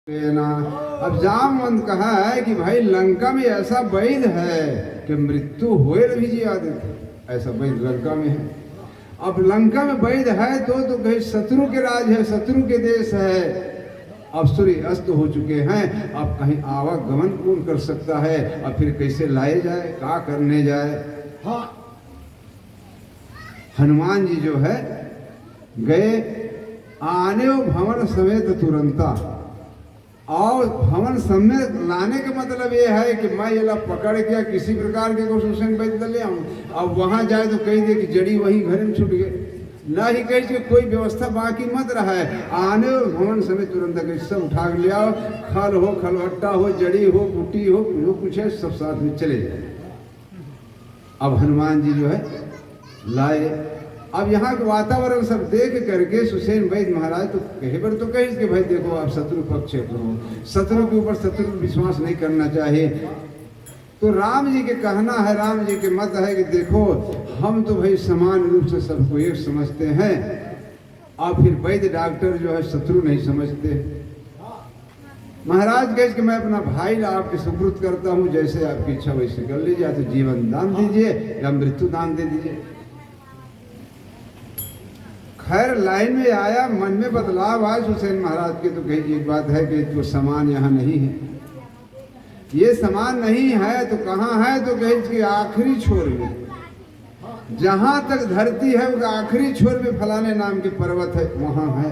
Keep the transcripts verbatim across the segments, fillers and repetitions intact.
ना। अब जामवंत कहा है कि भाई, लंका में ऐसा वैद है कि मृत्यु होए ल भी जिया देथे। ऐसा वैद लंका में है। अब लंका में वैद है तो, तो कहीं शत्रु के राज है, शत्रु के देश है। अब सूर्य अस्त हो चुके हैं, अब कहीं आवागमन कौन कर सकता है? अब फिर कैसे लाए जाए, क्या करने जाए? हाँ। हनुमान जी जो है गए, आनेव भवन समेत तुरंता। और भवन समेत लाने के मतलब ये है कि मैं ये ला पकड़ के या किसी प्रकार के कोई सुसेन वैद ले आऊं। अब वहां जाए तो कही दे कि जड़ी वही घर में छूट गए, ना ही कही कि कोई व्यवस्था बाकी मत रहा है। आनेव भवन समेत तुरंता, कही सब उठा के ले आओ, खल हो, खलवट्टा हो, जड़ी हो, कुटी हो, जो कुछ है, सब साथ में चले जाए। अब हनुमान जी जो है लाए। अब यहाँ के वातावरण सब देख करके सुसेन वैद महाराज तो कहे बर तो कहिस कि भाई, देखो, आप शत्रु पक्ष हो, शत्रु के ऊपर शत्रु पर विश्वास नहीं करना चाहिए। तो राम जी के कहना है, राम जी के मत है कि देखो, हम तो भाई समान रूप से सबको एक समझते हैं, और फिर वैद्य डॉक्टर जो है शत्रु नहीं समझते। महाराज कहे कि मैं अपना भाई ला आपके सुपुर्द करता हूँ, जैसे आपकी इच्छा वैसे कर लीजिए, या तो जीवन दान दीजिए या मृत्यु दान दे दीजिए। खैर, लाइन में आया, मन में बदलाव आया सुसेन महाराज के, तो कही कि एक बात है कि तो समान यहाँ नहीं है। ये समान नहीं है तो कहाँ है? तो कहे कि आखिरी छोर में, जहां तक धरती है, उसका आखिरी छोर में फलाने नाम के पर्वत है, वहां है।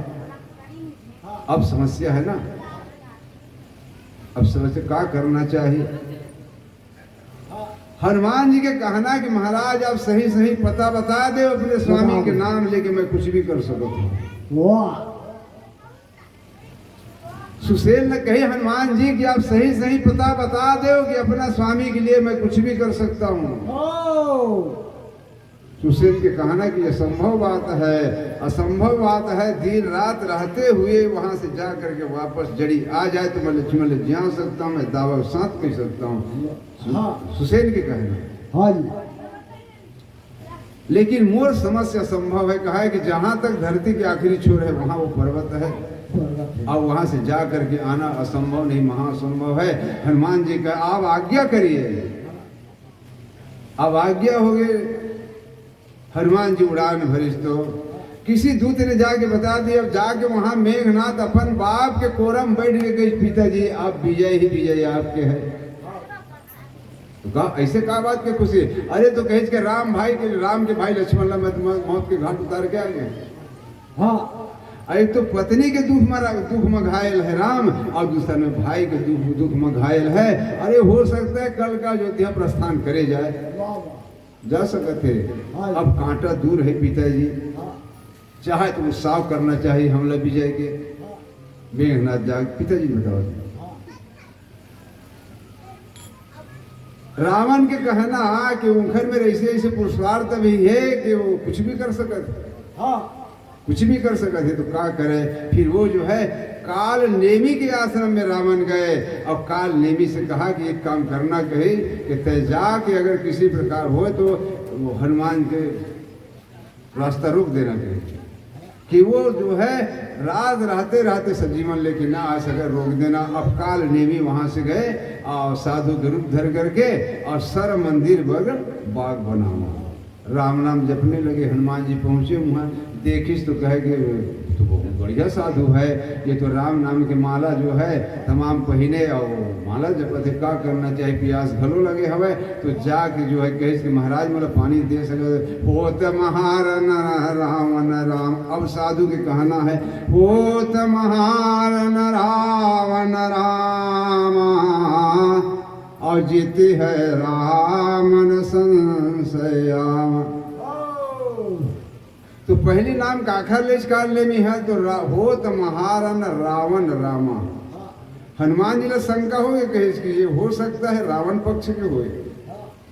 अब समस्या है ना, अब समस्या क्या करना चाहिए? हनुमान जी के कहना कि महाराज, आप सही सही पता बता दे, अपने स्वामी के नाम लेके मैं कुछ भी कर सकता हूँ। वाह। सुसेन ने कही हनुमान जी कि आप सही सही पता बता दो कि अपना स्वामी के लिए मैं कुछ भी कर सकता हूँ। ओ। सुसेन के कहना कि असंभव बात है, असंभव बात है, दिन रात रहते हुए वहां से जा करके वापस जड़ी आ जाए तो मैं लक्ष्मण ले जा सकता हूँ, मैं दावा साथ कह सकता हूँ। सु-, हाँ। सुसेन के कहना। हाँ जी। लेकिन मोर समझ से असंभव है, कहा है कि जहां तक धरती के आखिरी छोर है, वहां वो पर्वत है। पर्वत है। और वहां से जा करके आना असंभव नहीं, महाअसंभव है। हनुमान जी का आप आज्ञा करिए। अब आज्ञा हो गई, हनुमान जी उड़ान भरिस तो किसी दूत ने जाके बता दिया। अब जाके वहां मेघनाथ अपन बाप के कोरा म बैठ के कही, पिताजी, आप विजय ही विजय आपके है। तो कहा, ऐसे का बात के खुशी? अरे, तो कहे के राम भाई के, राम के भाई लक्ष्मण ला मत-, मौत के घाट उतार के आ गए। हाँ, एक तो पत्नी के दुख में, दुख में घायल है राम, और दूसरा में भाई के दुख, दुख में घायल है। अरे, हो सकता है कल का अयोध्या प्रस्थान करे जाए, जा सकत है। हाँ। अब कांटा दूर है पिताजी, हाँ। चाहे तो उत्साह करना चाहिए हमला विजय के। हाँ। मेघनाथ जाग पिताजी बताओ। हाँ। रावण के कहना कि उनखर में ऐसे ऐसे पुरुषार्थ भी है कि वो कुछ भी कर सकत है। हाँ। कुछ भी कर सकत है, तो का करे? फिर वो जो है काल नेमी के आश्रम में रावण गए और काल नेमी से कहा कि एक काम करना, कही कि तय जाके अगर किसी प्रकार हो तो वो हनुमान के रास्ता रोक देना, कही कि वो जो है रात रहते रहते संजीवन लेके ना आ सके, रोक देना। अब काल नेमी वहां से गए और साधु के रूप धर करके और सर मंदिर बग बाग बनावा। राम नाम जपने लगे। हनुमान जी पहुंचे वहां, देखिस तो कहे कि तो बहुत बढ़िया साधु है, ये तो राम नाम के माला जो है तमाम पहिने और माला जपत है, का करना चाहिए, प्यास घलो लगे हवे। तो जाके जो है कहिस कि महाराज, मोला पानी दे सके? होत महारन रावण राम। अब साधु के कहना है, होत महारन रावण राम, और जीति है रामन संशयावा। तो पहली नाम काखर ले स्वीकार लेनी है, तो रा-, होत महारन रावण रामा। हनुमान जी ला शंका हो गई, कहे कि ये हो सकता है रावण पक्ष के होए,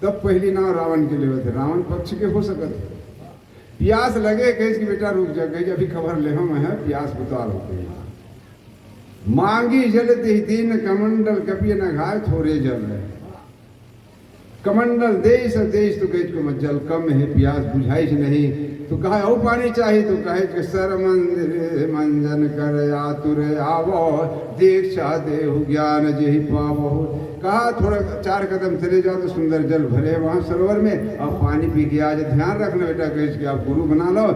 तब पहली नाम रावण के लेवत है, रावण पक्ष के हो सकत है। प्यास लगे, कहे कि बेटा रुक जा, कहे कि अभी खबर ले हम है, प्यास बुता लो। मांगी जल तिहि दीन कमंडल, कपिय न घाय थोरे जल है। कमंडल देइस अउ देइस तो कहिस के जल कम हे, पियास बुझाइस नहीं। तो कहा, "अउ पानी चाही?" तो कहे कि, "सर मंदिर मंजन कर आतुर आवो, दीक्षा देहु ज्ञान जेहि पावो।" कहा, "थोड़ा चार कदम चले जाओ तो सुंदर जल भरे हैं वहाँ सरोवर में, अब पानी पी के आ जाओ। ध्यान रखना बेटा," कहिस के, "आप गुरु बना लो,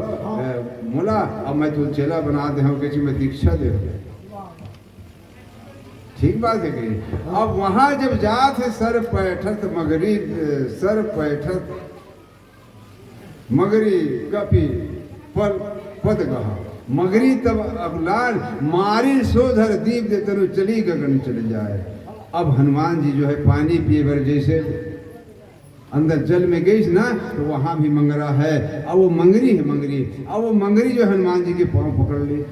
ए, मोला, अब मैं तुम चेला बना दे हूँ, कहिस मैं दीक्षा दे हूँ।" ठीक बात है कि अब वहां जब जात हे सर पैठत मगरी, सर पैठत मगरी कपि पल पद गहा। मगरी तब अगलान मारिन सोधर दीप दे तनु चली गगन चले जाए। अब हनुमान जी जो है पानी पिए बर जैसे अंदर जल में गइस ना, तो वहां भी मंगरा है। अब वो मंगरी है, मंगरी। अब वो मंगरी जो हनुमान जी के पाँव पकड़ ली।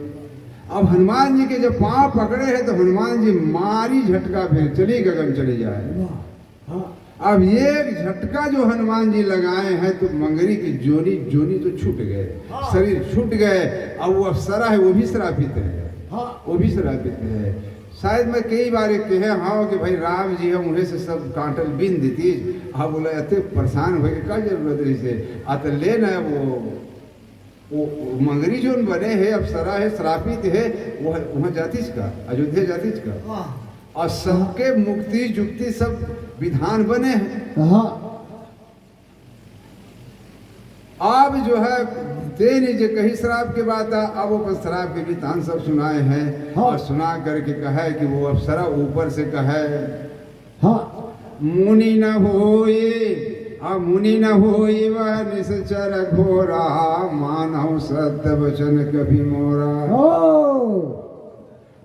अब हनुमान जी के जब पाँव पकड़े हैं, तो हनुमान जी मारी झटका, फिर चली गगन चली जाए। वाह। हाँ। अब ये एक झटका जो हनुमान जी लगाए हैं, तो मंगरी की जोनी, जोनी तो छूट गए, हाँ। शरीर छूट गए। अब वो अप्सरा है, वो भी श्रापित है। हाँ। वो भी श्रापित है। शायद मैं कई बार ये कहे हंव कि भाई राम जी हम उन्हें से सब कांटल बीन देती। हाँ, बोला, "अते परेशान होए के का जरूरत रहिसे? आ तो ले ना वो, वो, वो मंगरी जोन बने है, अप्सरा है, श्रापित है, वो वहाँ जातिस का, अयोध्या जातिस का।" वाह। और सबके मुक्ति जुक्ति सब विधान बने हैं। हाँ। अब जो है, तेने जे कही श्राप के बात आ, अब वो अपन श्राप के विधान सब सुनाए हैं। हाँ। और सुना करके कहे कि वो अप्सरा ऊपर से कहे, हाँ। "मुनि न होई, आ मुनि न होई वह निश्चर घोरा, मानव सत्य वचन कपि मोरा।" ओ।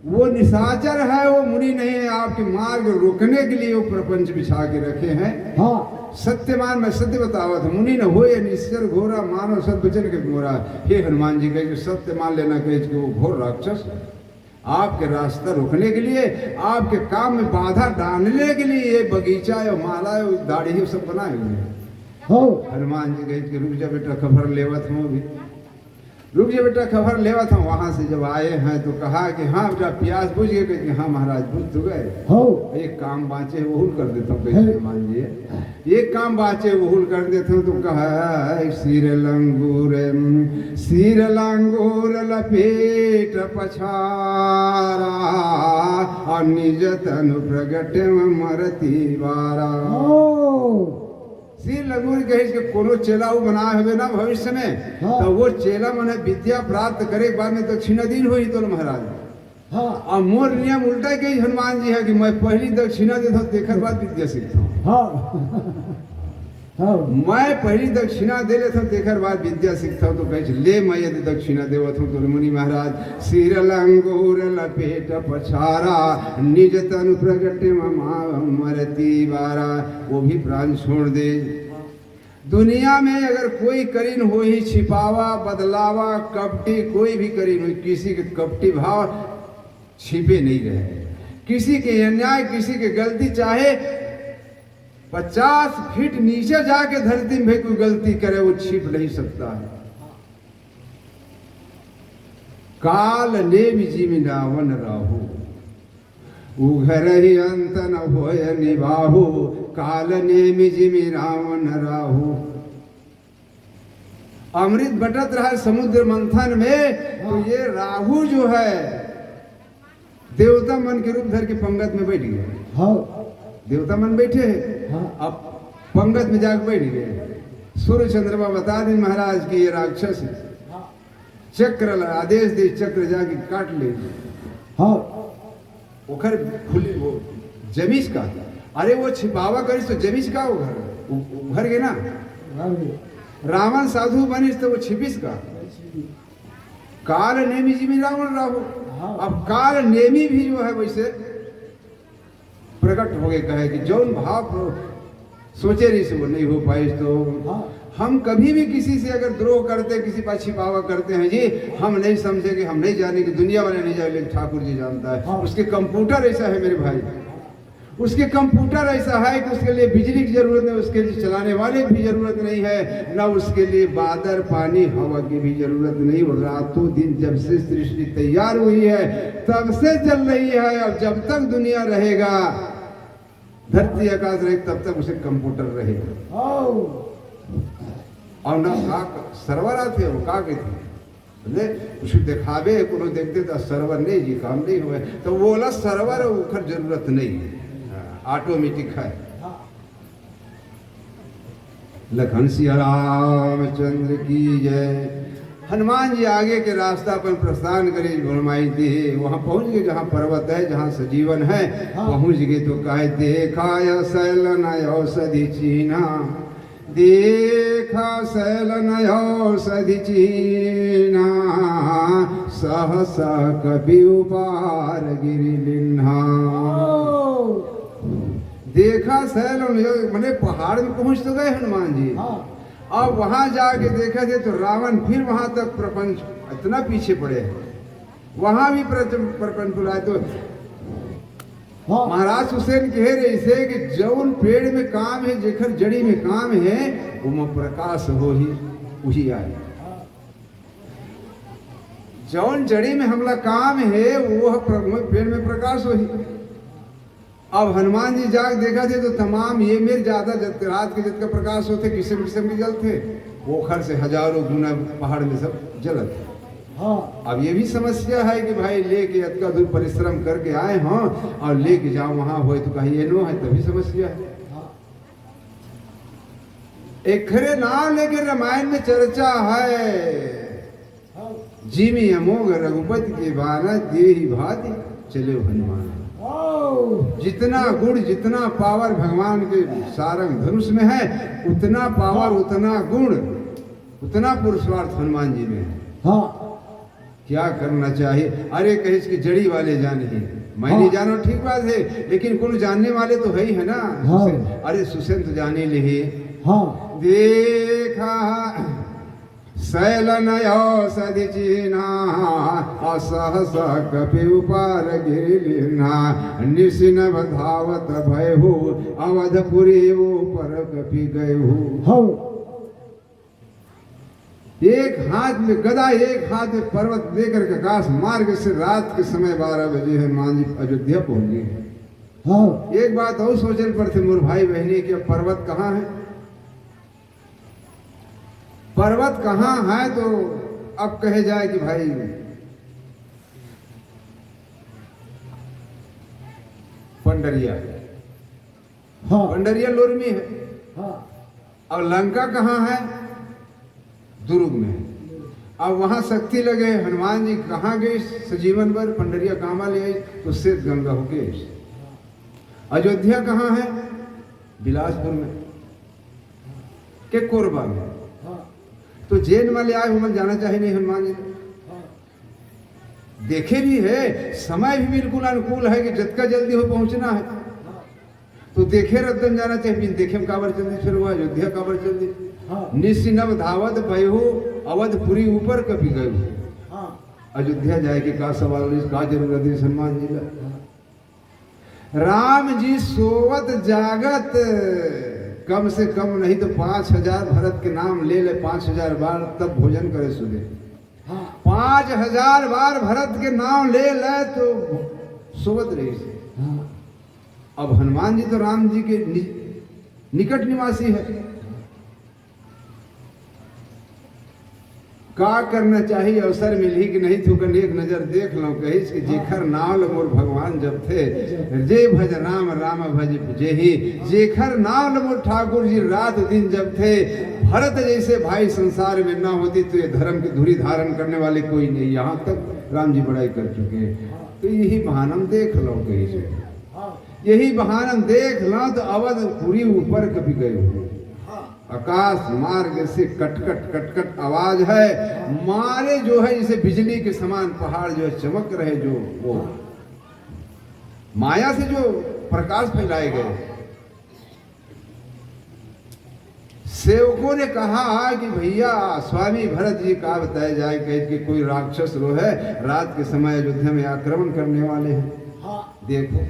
वो निशाचर है, वो मुनि नहीं है, आपके मार्ग रोकने के लिए वो प्रपंच बिछा के रखे हैं। हाँ। सत्य मान, मैं सत्य बतावत हूँ, "मुनि न होई निश्चर घोरा, मानव सत्य वचन कपि मोरा।" हे हनुमान जी कहे कि सत्य मान लेना, कहे कि वो घोर राक्षस है, आपके रास्ता रोकने के लिए, आपके काम में बाधा डालने के लिए ये बगीचा या माला या दाढ़ी ये सब बनाए हुए हैं। हो। हनुमान जी कहे कि रुक जा बेटा, खबर लेवत हूँ अभी। रुक जा बेटा, खबर लेवत हूँ। वहां से जब आए हैं तो कहा कि हाँ बेटा, प्यास बुझ गए? कहे कि हाँ महाराज, बुझ तो गए। हो। एक काम बाँचे, वो कर देता हूँ, कहे हे। हनुमान जी, एक काम बाँचे, वो कर देता हूँ। तो कहा, "सिर लंगूर, सिर लंगूर लपेट पछारा, और निज तनु प्रगट मरती बारा।" हो। सिर लंगूर कहे कि कोनो चेला वो बनाए हवे ना भविष्य में, हाँ। तो वो चेला मने विद्या प्राप्त करे के बाद में दक्षिणा दिन होही तो महाराज। हाँ। और मोर नियम उल्टा कहे हनुमान जी है कि मैं पहली दक्षिणा देता हूँ, तेकर बाद विद्या सीखता हूँ। हाँ। हाँ। मैं पहली दक्षिणा दे लेता हूँ, तेकर बाद विद्या सीखता हूँ। तो कहे, "ले, मैं यदि दक्षिणा देवत हूँ तो मुनि महाराज, सिर लंगूर लपेट पछारा, निज तनु प्रगट ममा मरती बारा।" वो भी प्राण छोड़ दे। दुनिया में अगर कोई करीन होही छिपावा, बदलावा, कपटी, कोई भी करीन होही, किसी के कपटी भाव छिपे नहीं रहे। किसी के अन्याय, किसी के गलती, चाहे पचास फीट नीचे जाके धरती में भी कोई गलती करे, वो छिप नहीं सकता है। काल नेमि जिमि रावण राहु, उघरहि अंत न होय निबाहु। काल नेमि जिमि रावण राहु। अमृत बटत रहा समुद्र मंथन में, तो ये राहु जो है, देवता मन के रूप धर के पंगत में बैठ गए। हाँ। देवता मन बैठे हैं। हाँ। अब पंगत में जाके बैठ गए। सूर्य चंद्रमा बता दें महाराज कि ये राक्षस है। हाँ। चक्र ल-, आदेश दे, चक्र जाके काट ले। हाँ। ओखर खुली वो जमीस का। अरे वो छिपावा करिस तो जमीस का वो घर? उ-, उभर गए ना। हाँ। रावण साधु बनिस तो वो छिपिस का? काल नेमि जिमि रावण राहु। हाँ। अब काल नेमि भी जो है वैसे प्रकट हो गए, कहे कि जौन भाव सोचे रहिस वो नहीं हो पाइस। तो हाँ। हम कभी भी किसी से अगर द्रोह करते, किसी पर छिपावा करते हैं जी, हम नहीं समझे कि हम नहीं जाने कि दुनिया वाले नहीं जाने, लेकिन ठाकुर जी जानता है। हाँ। उसके कंप्यूटर ऐसा है मेरे भाई, उसके कंप्यूटर ऐसा है कि उसके लिए बिजली की जरूरत नहीं, उसके लिए चलाने वाले की भी जरूरत नहीं है, ना उसके लिए बादर, पानी, हवा की भी जरूरत नहीं। और रातों दिन जब से सृष्टि तैयार हुई है, तब से चल रही है, और जब तक दुनिया रहेगा, धरती आकाश रहे, तब तक उसे कंप्यूटर रहे। हाँ। और ना का server आथे, वो का कहते हैं? बोले, कुछ देखावे, कोनो देख दे तो server नहीं जी, काम नहीं होवे। तो वो वाला server है, ओकर जरूरत नहीं है, automatic है। हाँ। लखन सिया रामचंद्र की जय। हनुमान जी आगे के रास्ता पर प्रस्थान करे, हनुमान जी वहाँ पहुँच गए जहाँ पर्वत है, जहाँ सजीवन है। हाँ। पहुँच गए तो कहे, देखा या सैलन औषधि चीन्हा, देखा सैलन औषधि चीन्हा, सहसा कपि उपार गिरि लिन्हा। ओ। देखा सैलन, ये मने पहाड़ में पहुंच तो गए हनुमान जी। हाँ। अब वहां जाके देखे थे तो रावण फिर वहां तक प्रपंच इतना पीछे पड़े हैं, वहां भी प्रच-, प्रपंच बुलाए तो हाँ। महाराज सुसेन कहे रहे इसे कि जौन पेड़ में काम है, जेकर जड़ी में काम है, ओमा प्रकाश होही, वही आए। जौन जड़ी में हमला काम है, वो ह प्र-, पेड़ में प्रकाश होही। अब हनुमान जी जाके देखा थे तो तमाम ये मेर ज्यादा जत-, रात के जतका प्रकाश होथे, किसम किसम के जलथे, ओखर से हजारों गुना पहाड़ में सब जलत है। हाँ। अब ये भी समस्या है कि भाई लेके अतका दूर परिश्रम करके आए हों और लेके जाओ वहां होए तो कहीं ये नो है, तभी समस्या है। हाँ। एखरे नाम लेके रामायण में चर्चा है। हाँ। जिमि अमोघ रघुपति के बाना, देहि भाति चले हनुमान। हाँ। जितना गुण, जितना power भगवान के सारंग धनुष में है, उतना power, हाँ। उतना गुण, उतना पुरुषार्थ हनुमान जी में है। हाँ। क्या करना चाहिए? अरे, कहिस कि जड़ी वाले जाने, मैं नहीं हाँ। जानो, ठीक बात है, लेकिन कोनो जानने वाले तो है ही है ना। हाँ। सुसेन, अरे, सुसेन तो जाने ले ही। हाँ। देखा सैलन औषधि चीन्हा, सहसा कपि उपार गिरि लिन्हा। निशिनभ धावत भयहु, अवधपुरी ऊपर कपि गयहु। हाँ। एक हाथ में गदा, एक हाथ में पर्वत लेकर के आकाश मार्ग से रात के समय बारह बजे हनुमान जी अयोध्या पहुंच गए। हाँ। एक बात और सोचे पड़थे मोर भाई बहिनी कि अब पर्वत कहाँ है, पर्वत कहाँ है, तो अब कहे जाए कि भाई पंडरिया, हाँ। पंडरिया लोरमी है। हाँ। अब लंका कहाँ है? दुर्ग में है। अब वहां शक्ति लगे, हनुमान जी कहाँ गए सजीवन बर, पंडरिया कामा ले आई, तो श्वेत गंगा होके आई। अयोध्या कहाँ है? बिलासपुर में, के कोरबा में। हाँ। तो जेन में ले आए, ओमन जाना चाहिए नहीं हनुमान जी। हाँ। देखे भी है, समय भी बिल्कुल अनुकूल है कि जतका जल्दी हो पहुंचना है। तो देखे रद्दन जाना चाहिए, बिन देखे में काबर चल दी, फिर वो अयोध्या काबर चल दी। हाँ। निशिनभ धावत भयहु, अवधपुरी ऊपर कपि गयहु। हाँ। अयोध्या जाए के का सवाल रहिस, का जरूरत रहिस हनुमान जी ला? हाँ। राम जी सोवत जागत कम से कम नहीं तो पाँच हजार भरत के नाम ले ले, पाँच हजार बार, तब भोजन करे सुबह। हाँ। पाँच हजार बार भरत के नाम ले ले तो सोवत रहिस। हाँ। अब हनुमान जी तो राम जी के नि-, निकट निवासी है। का करना चाहिए, अवसर मिलही कि नहीं, थोकन एक नजर देख लव, कहिस कि जेखर नाम ल मोर भगवान जपथे, जे भज राम राम भज जेही, जेखर नाम ल मोर ठाकुर जी रात दिन जपथे। भरत जैसे भाई संसार में ना होती तो ये धर्म की धुरी धारण करने वाले कोई नहीं। यहाँ तक राम जी बड़ाई कर चुके हैं। तो यही बहाना हम देख लव, कहिस। यही बहाना हम देख लव तो अवधपुरी ऊपर कपि गयहु। आकाश मार्ग से कटकट कटकट आवाज है, मारे जो है जैसे बिजली के समान पहाड़ जो है चमक रहे, जो वो माया से जो प्रकाश फैलाए गए। सेवकों ने कहा कि भैया, स्वामी भरत जी का बताया जाए, कहे कि कोई राक्षस रो है, रात के समय अयोध्या में आक्रमण करने वाले हैं। हाँ। देखो,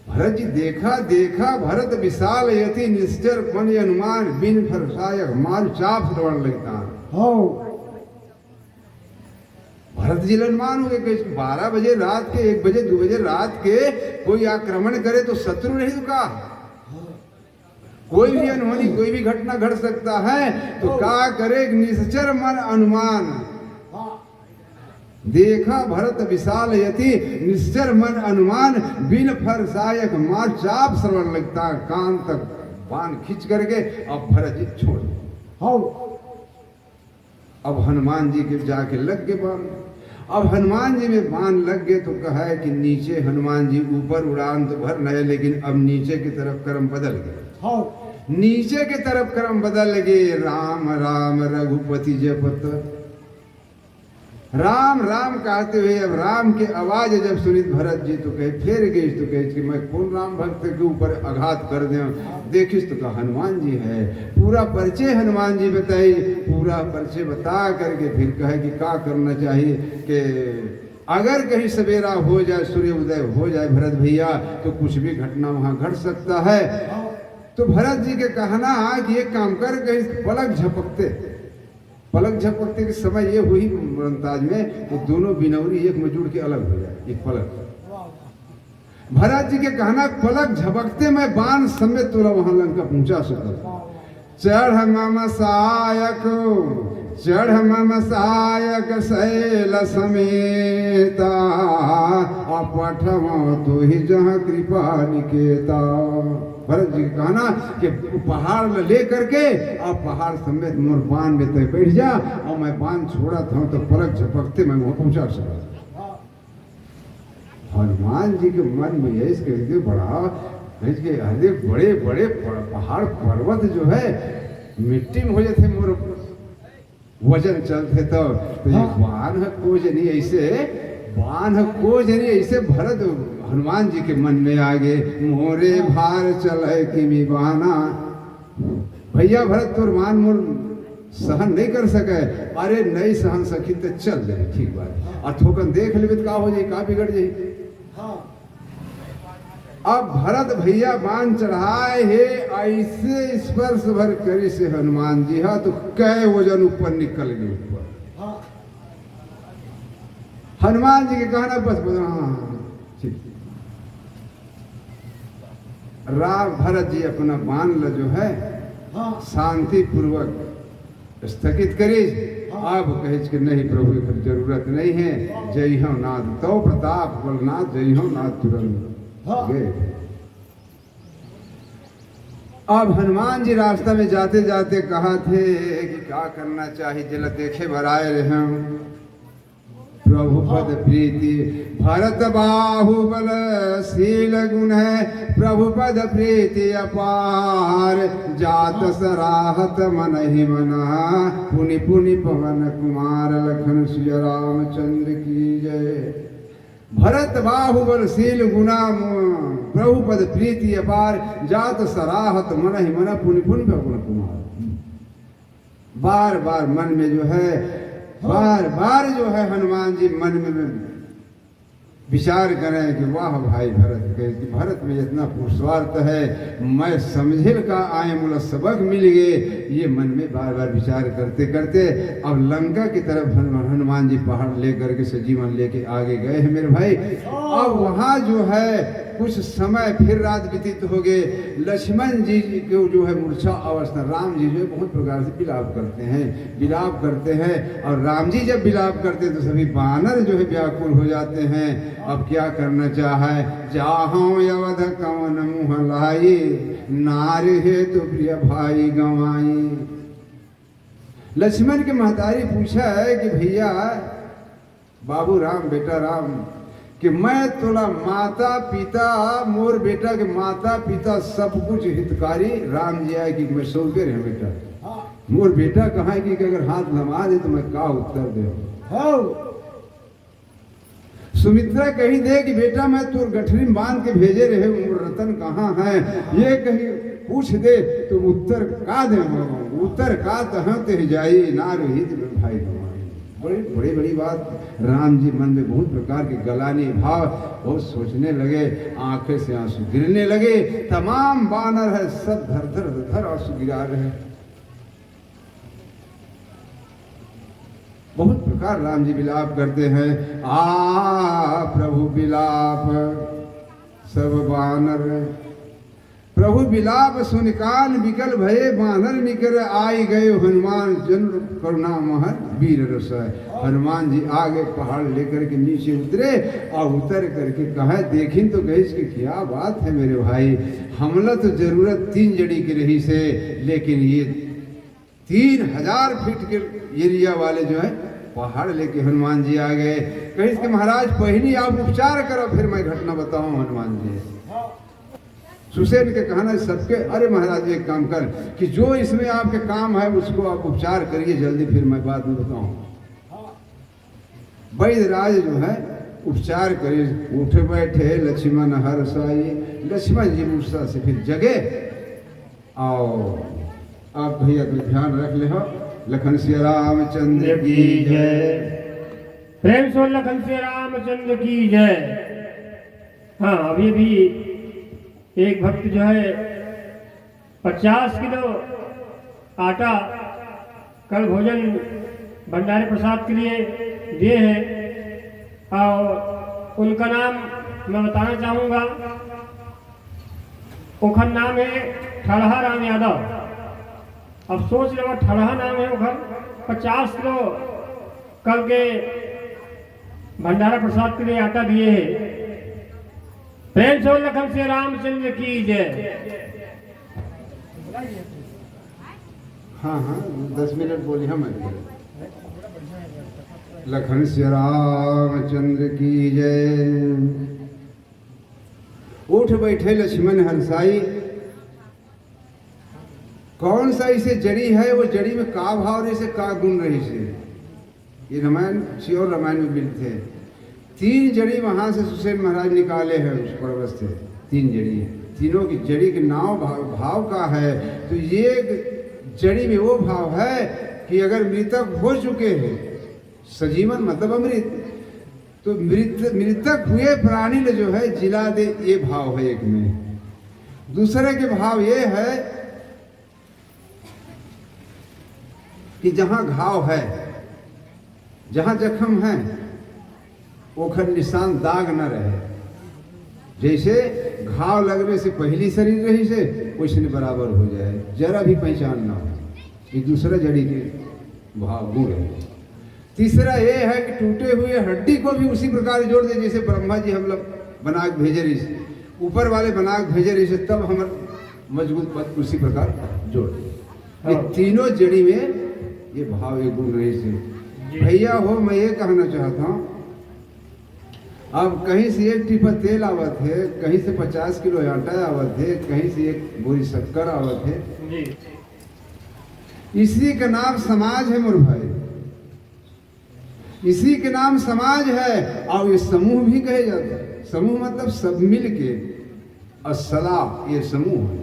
भरत जी देखा, देखा भरत विशाल यति निश्चर मन अनुमान, बिन फरसायक मारु चाप श्रवण लगता। हाँ। भरत जी ल अनुमान हो गए कि बारह बजे रात के, एक बजे, दो बजे रात के कोई आक्रमण करे तो शत्रु नहीं तो का? कोई भी अनहोनी, कोई भी घटना घट सकता है। तो का करे? निश्चर मन अनुमान। देखा भरत विशाल यति, निश्चर मन अनुमान, बिन फर सहायक मार, चाप श्रवण लगता कान तक। बाण खींच करके अब भरत जी छोड़ दे। हाँ। अब हनुमान जी के जाके लग गए बाण। अब हनुमान जी में बाण लग गए तो कहा है कि नीचे हनुमान जी, ऊपर उड़ान तो भर नए, लेकिन अब नीचे की तरफ क्रम बदल गए। हाँ। नीचे की तरफ क्रम बदल गए, राम राम रघुपति जपत। राम राम कहते हुए अब राम के आवाज जब सुनित भरत जी तो कहे, फिर गए तो कहे कि मैं कौन राम भक्त के ऊपर आघात कर दें? देखिस तो कहा हनुमान जी है। पूरा परिचय हनुमान जी बताई, पूरा परिचय बता करके फिर कहे कि का करना चाहिए कि अगर कहीं सवेरा हो जाए, सूर्य उदय हो जाए भरत भैया, तो कुछ भी घटना वहां घट सकता है। तो भरत जी के कहना कि एक काम कर, कहीं पलक झपकते, पलक झपकते के समय ये हुई मुमताज में कि दोनों बिनौरी एक में जुड़ के अलग हो जाए, एक पलक। भरत जी के कहना, पलक झपकते मैं बाण समेत तोला वहां लंका पहुंचा सकूं। चढ़ मम सायक, चढ़ मम सायक शैल समेता, अपठव तुहि जहाँ कृपा निकेता। भरत जी के कहना कि पहाड़ ल ले करके और पहाड़ समेत मोर बाण में तय बैठ जा और मैं बाण छोड़त हूँ तो पलक झपकते मैं वहां पहुंचा सकता। हनुमान जी के मन में ऐसे कह दे बड़ा, कह के अरे बड़े बड़े प-, पहाड़ पर्वत जो है मिट्टी में हो जाते मोर वजन चलते तो, तो ये हाँ। बाण ह को जनी ऐसे, बाण ह को जनी ऐसे भरत हनुमान जी के मन में आ गए, मोरे भार चले किमि बाना। भैया भरत तोर बाण मोर सहन नहीं कर सके। अरे नहीं सहन सकी तो चल जाए, ठीक बात। और थोकन देख लेबे तो का हो जाए, का बिगड़ जाए? हाँ। अब भरत भैया बाण चढ़ाए हे, ऐसे स्पर्श भर करिस हनुमान जी हा तो कै वजन ऊपर निकल गए ऊपर। हाँ। हनुमान जी के कहना बस बस, हाँ, हाँ, हाँ, ठीक। राम भरत जी अपना बाण ल जो है हाँ। शांतिपूर्वक स्थगित करिस। हाँ। अब कहिस कि नहीं प्रभु, एकर जरूरत नहीं है। जय हो नाथ, तो प्रताप बलनाथ, जय हो नाथ, तुरंत हाँ। गए। अब हनुमान जी रास्ता में जाते जाते कहा थे कि क्या करना चाहिए, जेला देखे बर आए रहे हम। प्रभु पद प्रीति भरत बाहुबल शील गुण है, प्रभु पद प्रीति अपार, जात सराहत मन ही मना, पुनि पुनि पवन कुमार लखन सिया रामचंद्र की जय। भरत बाहुबल शील गुणा म-, प्रभु पद प्रीति अपार, जात सराहत मन ही मना, पुनि पुनि पवन कुमार। बार बार मन में जो है, बार बार जो है हनुमान जी मन में विचार करें कि वाह भाई भरत, कहे कि भरत में इतना पुरुषार्थ है, मैं समझे का आए, मोला सबक मिल गए। ये मन में बार बार विचार करते करते अब लंका की तरफ हनु-, हनुमान जी पहाड़ लेकर के सजीवन लेके आगे गए हैं मेरे भाई। अब वहाँ जो है कुछ समय फिर रात व्यतीत हो गए। लक्ष्मण जी को जो है मूर्छा अवस्था, राम जी जो है बहुत प्रकार से विलाप करते हैं, विलाप करते हैं। और राम जी जब विलाप करते हैं तो सभी बानर जो है व्याकुल हो जाते हैं। अब क्या करना चाहे, जाहौं अवध कवन मुँह लाई, नारि हेतु प्रिय भाई गँवाई। लक्ष्मण के महतारी पूछा है कि भैया, बाबू राम, बेटा राम, कि मैं तोला माता पिता, मोर बेटा के माता पिता सब कुछ हितकारी राम जी आए कि मैं सौंपे रहे बेटा। हाँ। मोर बेटा कहा है कि अगर हाथ लमा दे तो मैं का उत्तर दे? हाँ। सुमित्रा कही दे कि बेटा मैं तोर गठरी में बांध के भेजे रहे, मोर रतन कहाँ है? ये कही पूछ दे तो उत्तर का दे? उत्तर का तहाँ ते जाई, नारि हित प्रिय भाई गँवाई। बड़ी, बड़ी, बड़ी बात। राम जी मन में बहुत प्रकार के गलानी भाव, बहुत सोचने लगे, आंखें से आंसू गिरने लगे। तमाम बानर है, सब धर धर धर आंसू गिरा रहे। बहुत प्रकार राम जी विलाप करते हैं, आ प्रभु विलाप सब बानर। प्रभु विलाप सुनि कान बिकल भए, बानर निकर आइ गए हनुमान, जन करुणा महर वीर रस है। हनुमान जी आगे पहाड़ लेकर के नीचे उतरे और उतर करके कहे, देखिन तो कहिस कि क्या बात है मेरे भाई, हमला तो जरूरत तीन जड़ी की रहिसे, लेकिन ये तीन हजार फीट के एरिया वाले जो है पहाड़ लेके हनुमान जी आ गए। कहिस कि महाराज, पहली आप उपचार करो, फिर मैं घटना बताऊं। हनुमान जी सुसेन के कहना है सबके, अरे महाराज, एक काम कर कि जो इसमें आपके काम है उसको आप उपचार करिए जल्दी, फिर मैं बाद में बताऊं। वैद्यराज जो है उपचार करे, उठ बैठे लक्ष्मण हर्षाई। लक्ष्मण जी मूर्छा से फिर जगे। आओ, आप भैया तो ध्यान रख ले हो। लखन सिया रामचंद्र की जय। प्रेम से लखन सिया रामचंद्र की जय। हाँ, अभी भी एक भक्त जो है पचास किलो आटा कल भोजन भंडारे प्रसाद के लिए दिए हैं और उनका नाम मैं बताना चाहूँगा। ओखर नाम है ठड़हा राम यादव। अब सोच लो, ठड़हा नाम है ओखर। पचास किलो कल के भंडारा प्रसाद के लिए आटा दिए हैं। प्रेम से लखन सिया रामचंद्र की जय। हाँ हाँ, दस मिनट बोली हम। लखन सिया रामचंद्र की जय। उठ बैठे लक्ष्मण हर्षाई। कौन सा इसे जड़ी है, वो जड़ी में का भाव रहिसे, का गुण रहिसे? ये रामायण, श्योर रामायण में मिलते हैं। तीन जड़ी वहां से सुसेन महाराज निकाले हैं उस पर्वत से। तीन जड़ी है, तीनों की जड़ी के नाव भाव, भाव का है। तो ये जड़ी में वो भाव है कि अगर मृतक हो चुके हैं, सजीवन मतलब अमृत, तो मृत मृतक हुए प्राणी ले जो है जिला दे, ये भाव है एक में। दूसरे के भाव ये है कि जहां घाव है, जहां जख्म है, ओखर निशान दाग न रहे। जैसे घाव लगने से पहली शरीर रहिसे, वैसने बराबर हो जाए, जरा भी पहचान ना हो। ये दूसरा जड़ी के भाव गुण है। तीसरा ये है कि टूटे हुए हड्डी को भी उसी प्रकार जोड़ दे जैसे ब्रह्मा जी हम लोग बना के भेजे रहिसे, ऊपर वाले बना के भेजे रहिसे, तब हम मजबूत पद उसी प्रकार जोड़ दे। ये तीनों जड़ी में ये भाव, ये गुण रहिसे। भैया हो, मैं ये कहना चाहता हूँ, अब कहीं से एक टीपा तेल आवत है, कहीं से पचास किलो आटा आवत है, कहीं से एक बोरी शक्कर आवत है। इसी का नाम समाज है मोर भाई, इसी के नाम समाज है। और ये समूह भी कहे जाते हैं। समूह मतलब सब मिल के, और सलाह, ये समूह है।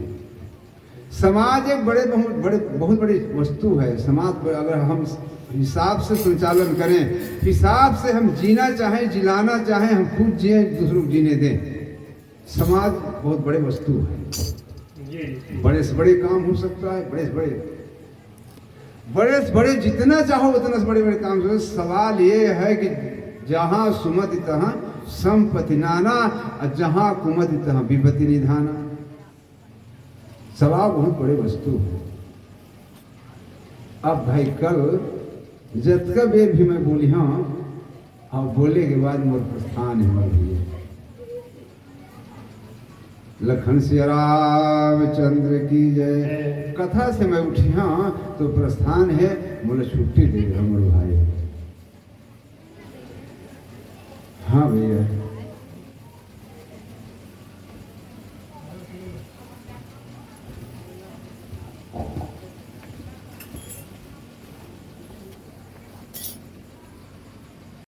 समाज एक बड़े बहुत बड़े बहुत बड़ी वस्तु है। समाज पर अगर हम हिसाब से संचालन करें, हिसाब से हम जीना चाहें, जिलाना चाहें, हम खुद जिए, दूसरों को जीने दें, समाज बहुत बड़े वस्तु है। बड़े से बड़े काम हो सकता है, बड़े से बड़े बड़े से बड़े जितना चाहो उतना से बड़े बड़े काम करो। सवाल ये है कि जहां सुमति तहां संपत्ति नाना, और जहां कुमति तहां विपत्ति निधाना। सवाल बहुत बड़े वस्तु है। अब भाई, कल जतका बेर भी मैं बोली हूँ, और बोले के बाद मोर प्रस्थान है, मोर भैया। लखन सिया रामचंद्र की जय। कथा से मैं उठी हाँ तो प्रस्थान है, बोले छुट्टी दे दे हमर भाई। हाँ भैया,